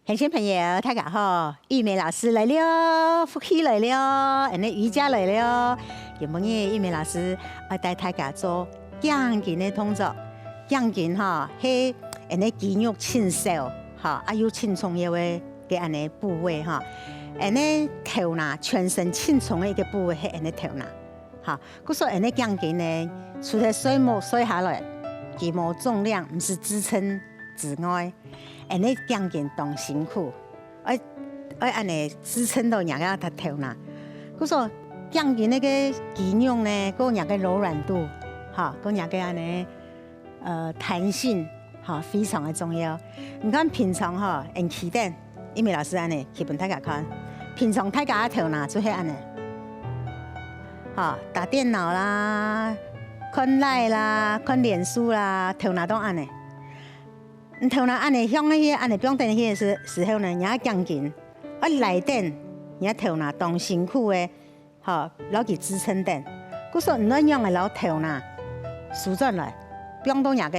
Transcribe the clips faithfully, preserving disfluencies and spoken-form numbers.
鄉親朋友，大家好，玉美老師來了，福氣來了，恁呢瑜伽來了。今晡日玉美老師愛帶大家做頸根个動作。頸根吼，係恁呢肌肉盡少，吼，啊又盡重要个个恁呢部位吼。恁呢頭那全身盡重个一個部位係恁呢頭那。 好，故所恁呢頸根呢，除了睡目睡下來，佢無重量，毋使支撐之外，恁呢頸根當辛苦，愛愛恁呢支撐到若个頭那。故所頸根該个肌肉呢，還有若个柔軟度，哈，還有若个恁呢，呃，彈性，哈，非常个重要。你看平常哈，恁企等，玉美老師恁呢企分大家看，平常大家个頭那就係恁呢。 吼，打電腦啦，看Line啦，看臉書啦，頭那都恁呢。你頭那恁呢，向該个恁呢放等去个時時候呢，若頸根愛拉等，若頭那當辛苦个，吼，摎佢支撐等。故所你愛仰仔摎頭那收轉來，放到若个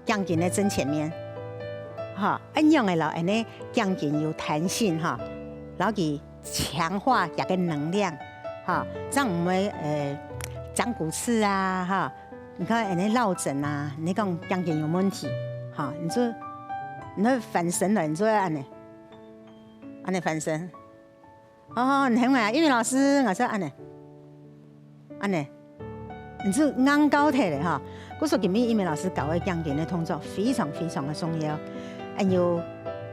頸根个正前面，吼，恁仰仔摎恁呢頸根有彈性吼，摎佢 強化佢个能量，哈，正毋會呃長骨刺啊，哈。你看恁呢落枕啊，你講頸根有問題，哈，你就你愛翻身來，你就愛恁呢，恁呢翻身。哦，你很會啊，玉美老師，𠊎就恁呢，恁呢。 你就硬到忒了哈。故所今晡日玉美老師教个頸根个動作非常非常个重要。還有，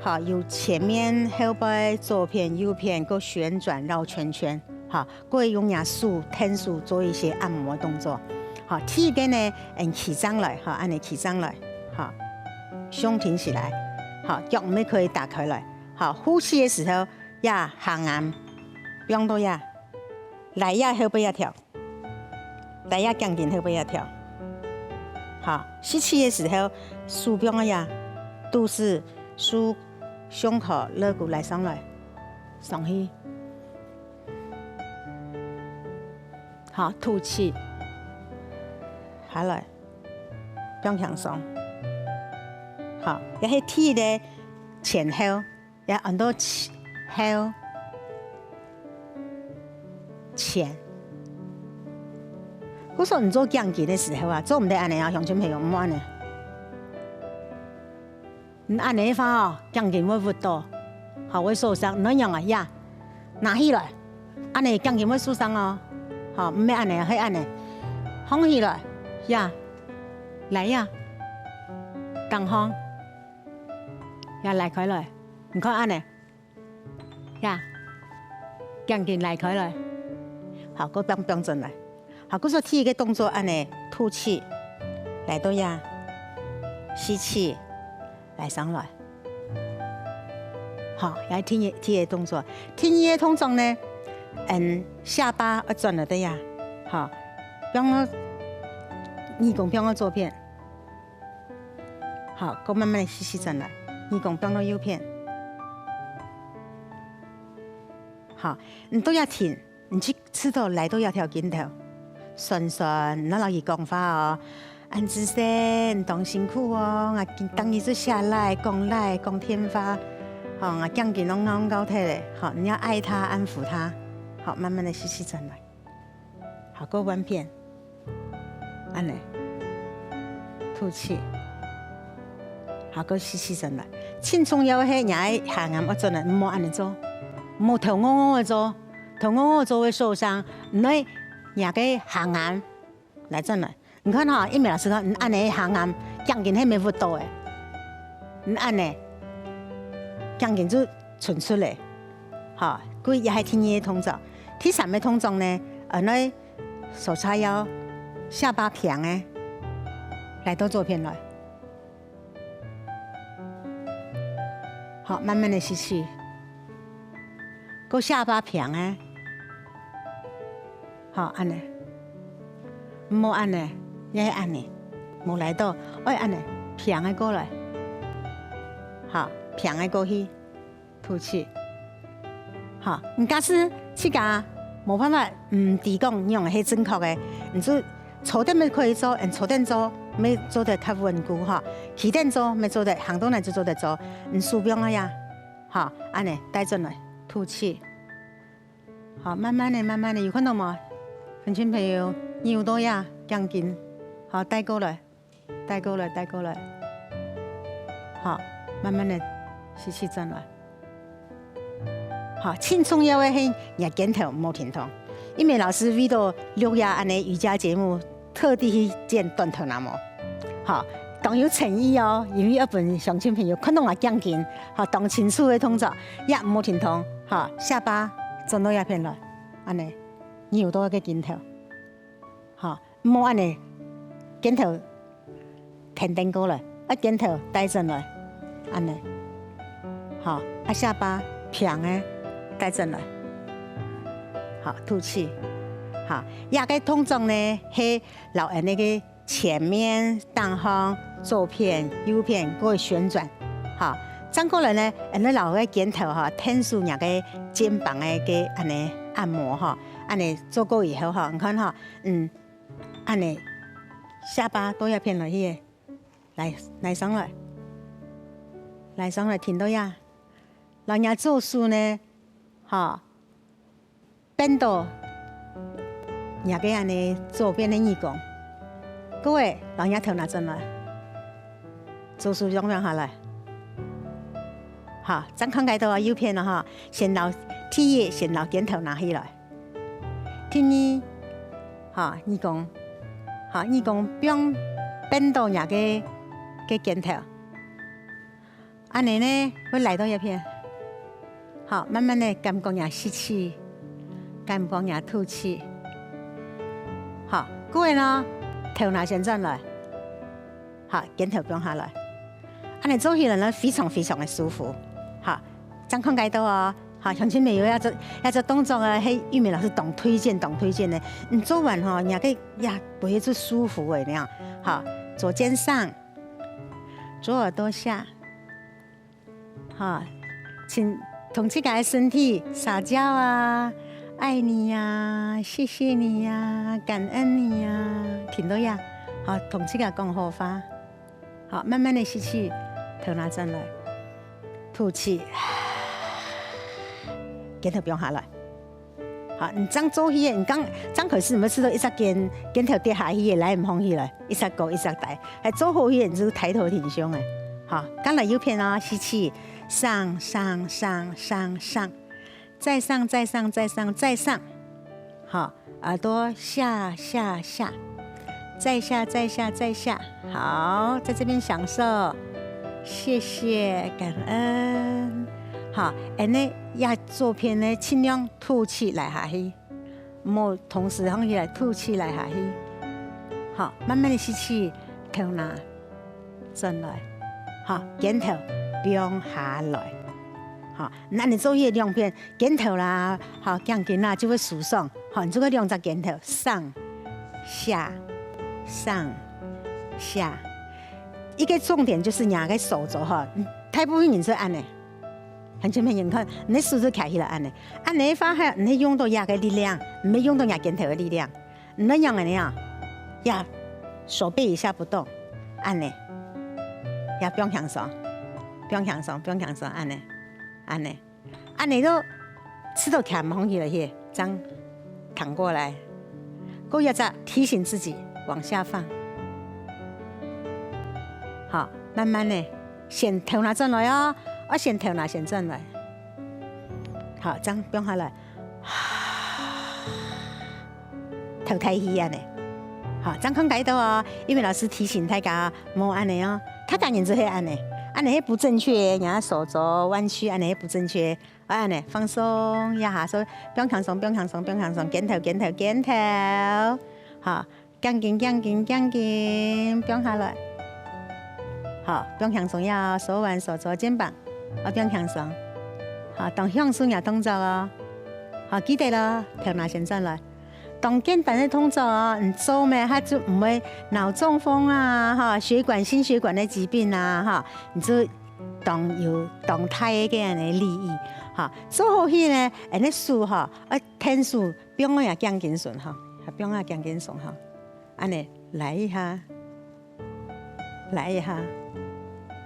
哈，有前面、後背、左片、右片，過旋轉繞圈圈，哈，過用若手、𢯭手做一些按摩个動作。哈，第一個呢，嗯，企正來，哈，恁呢企正來，哈，胸挺起來，哈，腳乜可以打開來，哈，呼氣个時候，這下頷，放到這，來這後背這條。 來這頸根後背這條。好，吸氣个時候，手放這肚屎、手、胸口、肋骨拉上來，上去。好，吐氣，下來，放輕鬆。好，這係第一個前後。 也安到前、後、前。故所你做頸根个時候啊，做毋得恁呢啊，鄉親朋友，毋好恁呢。你恁呢个話哦，頸根會屈到，吼，會受傷。你愛仰仔啊，這，拿起來，恁呢頸根會受傷哦。吼，毋係恁呢，係恁呢，放起來，這，來這，頂項，這拉開來，你看恁呢。 呀，頸根拉開來。好，過放放轉來。好，故所第一個動作恁呢，吐氣，來到這，吸氣，拉上來。好，這第一第一個動作。第二個動作呢，嗯，下巴愛轉來到這，好，放到耳公放到左片。 好，過慢慢仔吸氣轉來，耳公放到右片。好，你到這停，你就試著來到這條筋頭，痠痠，你愛摎佢講話哦。恁仔細，你當辛苦哦，𠊎今當日就寫來講來講電話，吼，𠊎頸根攏拗拗忒咧，吼，你要愛他，安撫他，好，慢慢仔吸氣轉來。 好，過換片，恁呢，吐氣，好，過吸氣轉來。盡重要个係，若个下頷愛轉來，毋好恁呢做，毋好頭昂昂个做，頭昂昂个做會受傷。你愛若个下頷來轉來。你看吼，一鳴老師講，你恁呢下頷，頸根係毋係屈到个？你恁呢，頸根就伸出來，吼，故所這係第二个動作。第三个動作呢，恁呢 手叉腰，下巴平个，來到左片來。好，慢慢仔吸氣，過下巴平个。好，恁呢，毋好恁呢，也係恁呢，無拉到，愛恁呢，平个過來。好，平个過去。 吐氣。好，你假使自家無辦法，毋知講仰仔係正確个，你就坐等乜可以做，嗯，坐等做乜做得較穩固吼，企等做乜做得，行動呢就做得做，你手放啊呀，好，恁呢帶轉來，吐氣。好，慢慢的、慢慢的，有看到無？鄉親朋友，扭到這頸根，好，帶過來，帶過來，帶過來。好，慢慢的吸氣轉來。好，盡重要个係你个肩頭毋好停動，因為老師為著錄這恁呢瑜伽節目， 特地去剪短頭那毛。好，當有誠意哦，因為愛分鄉親朋友看到𠊎頸根，好，當清楚个動作，也毋好停動，好，下巴轉到這片來，恁呢，扭到个肩頭，好，毋好恁呢，肩頭挺挺過來，啊，肩頭帶轉來，恁呢，好，啊，下巴平个帶轉來，好，吐氣，好，這个動作呢係 摎𠊎等个前面、頂項、左片、右片過旋轉。好，轉過來呢，𠊎等摎个肩頭吼，𢯭手若个肩膀个个恁呢按摩吼，恁呢做過以後吼，你看吼，嗯，恁呢下巴到這片來去，來，來上來，來上來，停到這，摎若左手呢，吼， 變到若个恁呢左片个耳公。各位，摎若頭那轉來，左手放下來。好，正看該到啊，右片了哈。先摎，第一，先摎肩頭拿起來。第二，好，耳公，好，耳公放，變到若个，个肩頭。 恁呢呢，會來到這片。好，慢慢的感覺若吸氣，感覺若吐氣。好，各位呢，頭那先轉來。好，肩頭放下來。恁呢做起來呢，非常非常的舒服。好，正看該到哦。好，鄉親朋友，這隻，這隻動作啊，係玉美老師當推薦、當推薦个。你做完吼，若个也會就舒服个呢。好，左肩上， 左耳朵下。好，請同自家个身體撒嬌啊，愛你啊，謝謝你啊，感恩你啊，停到這，好，同自家講好話。好，慢慢的吸氣，頭那轉來，吐氣，肩頭放下來。 好，你正做起，你剛，正開始毋會試著一隻肩，肩頭跌下去个，拉毋䟘起來，一隻高一隻低，還做好起，你就抬頭挺胸个。好，剛來右片哦，吸氣，上上上上上，再上再上再上再上。好，耳朵下下下，再下再下再下。好，在這邊享受，謝謝，感恩。好，恁呢，這左片呢，盡量 吐氣拉下去，毋好同時䟘起來，吐氣拉下去。好，慢慢的吸氣，頭那轉來，好，肩頭放下來。好，恁呢做起兩片，肩頭啦，好，頸根啦，就會舒爽。好，你做个兩隻肩頭，上、下、上、下。一個重點就是若个手肘哈，大部分人係恁呢。 鄉親朋友，你看，你个手就擎起來恁呢，恁呢个話係，你用到這个力量，毋係用到若肩頭个力量。你仰恁呢啊？呀，手背以下不動，恁呢，呀，放輕鬆，放輕鬆，放輕鬆，恁呢，恁呢，恁呢就試著擎毋䟘起來去，正挺過來。過一隻提醒自己往下放。好，慢慢的， 先頭那轉來哦，愛先頭那先轉來。好，正放下來。透大氣恁呢。好，正看該到哦，因為老師提醒大家，莫恁呢哦。大家人就係恁呢，恁呢係不正確个，人家手肘彎曲，恁呢係不正確。愛恁呢，放鬆一下，所以放輕鬆，放輕鬆，放輕鬆，肩頭，肩頭，肩頭。好， 頸根，頸根，頸根，放下來。好，放輕鬆呀，手腕、手肘、肩膀，愛放輕鬆。好，當享受若動作哦。好，記得咯，頭那先轉來。當簡單个動作哦，你做咩，佢就毋會腦中風啊，哈，血管、心血管个疾病啊，哈，你就當有當大个恁呢利益，哈。做好去呢，恁呢手哈，愛𢯭手放到若頸根脣哈，放到頸根脣哈。 恁呢拉一下，拉一下，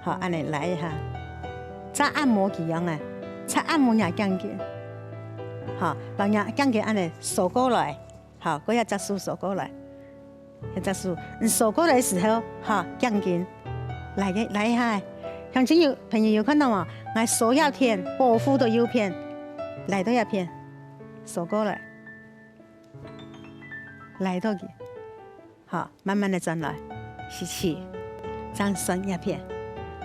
好，恁呢拉一下，像按摩機樣啊，才按摩若頸根。好，把若頸根恁呢收過來，好，過一隻手收過來，一隻手，你收過來个時候，好，頸根，來个，來一下，鄉親有，朋友有看到無？𠊎收這片，保護到右片，來到這片，收過來，來到佢。 好，慢慢个轉來，吸氣，正轉這片。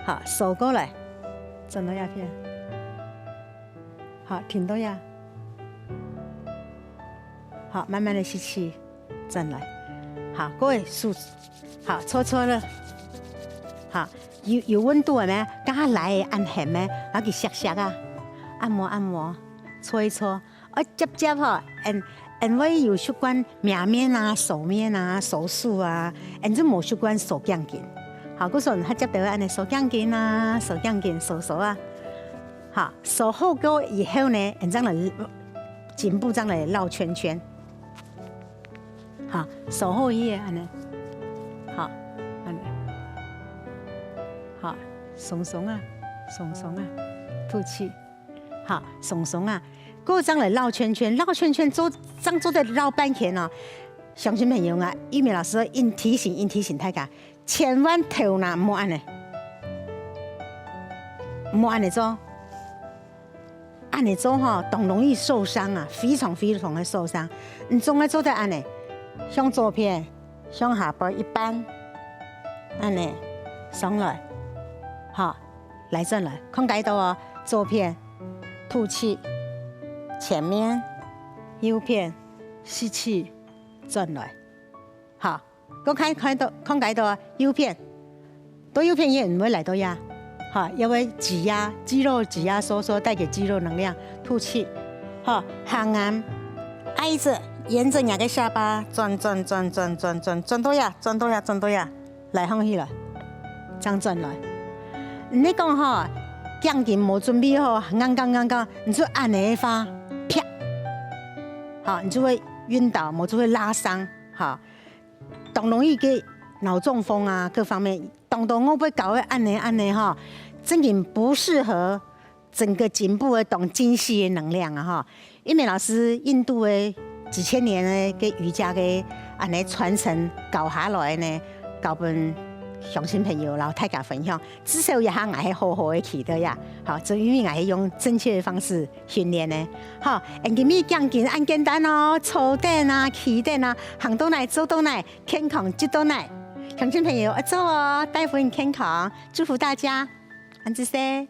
好，收過來，轉到這片。好，停到這。好，慢慢个吸氣，轉來。好，各位手，好，搓搓了。好，有，有溫度个咩？剛剛來个恁絚咩？拿佢搧搧啊，按摩按摩，搓一搓。 愛接接吼，因，因為有習慣摸面啊、收面啊、收手啊，因就無習慣收頸根。好，故所較接著恁呢收頸根啊、收頸根、收收啊。好，收好過以後呢，因正來，頸部正來繞圈圈。好，收好以後恁呢，好，恁呢，好，鬆鬆啊，鬆鬆啊，吐氣。 好，鬆鬆啊，過正來繞圈圈，繞圈圈做，正做得繞半圈哦。鄉親朋友啊，玉美老師應提醒，應提醒大家，千萬頭那毋好恁呢，毋好恁呢做，恁呢做吼，當容易受傷啊，非常非常个受傷。你總愛做得恁呢，向左片，向下背一半，恁呢，上來，好。 來轉來，看該到哦，左片，吐氣，前面，右片，吸氣，轉來。好，過看，看到，看該到啊，右片，到右片也毋會來到呀。好，因為擠壓，肌肉擠壓收縮，帶給肌肉能量，吐氣。好，下頷，挨著，沿著若个下巴，轉轉轉轉轉轉，轉到呀，轉到呀，轉到呀。 來，䟘起來，正轉來。你講吼，頸根無準備好，硬硬硬硬，你就恁呢个話，啪，吼，你就會暈倒，無就會拉傷，吼。當容易个腦中風啊，各方面，當多我會搞个恁呢恁呢吼，正經不適合 整個頸部个當精細个能量啊吼。玉美老師印度个幾千年个个瑜伽个恁呢傳承教下來呢，教分鄉親朋友摎大家分享。至少這下𠊎係好好个企著呀，好，就因為𠊎係用正確个方式訓練呢。好，恁今日頸根恁簡單哦，坐等啊，企等啊，行到哪做到哪，健康就到哪。鄉親朋友愛做哦，帶分健康，祝福大家，恁仔細。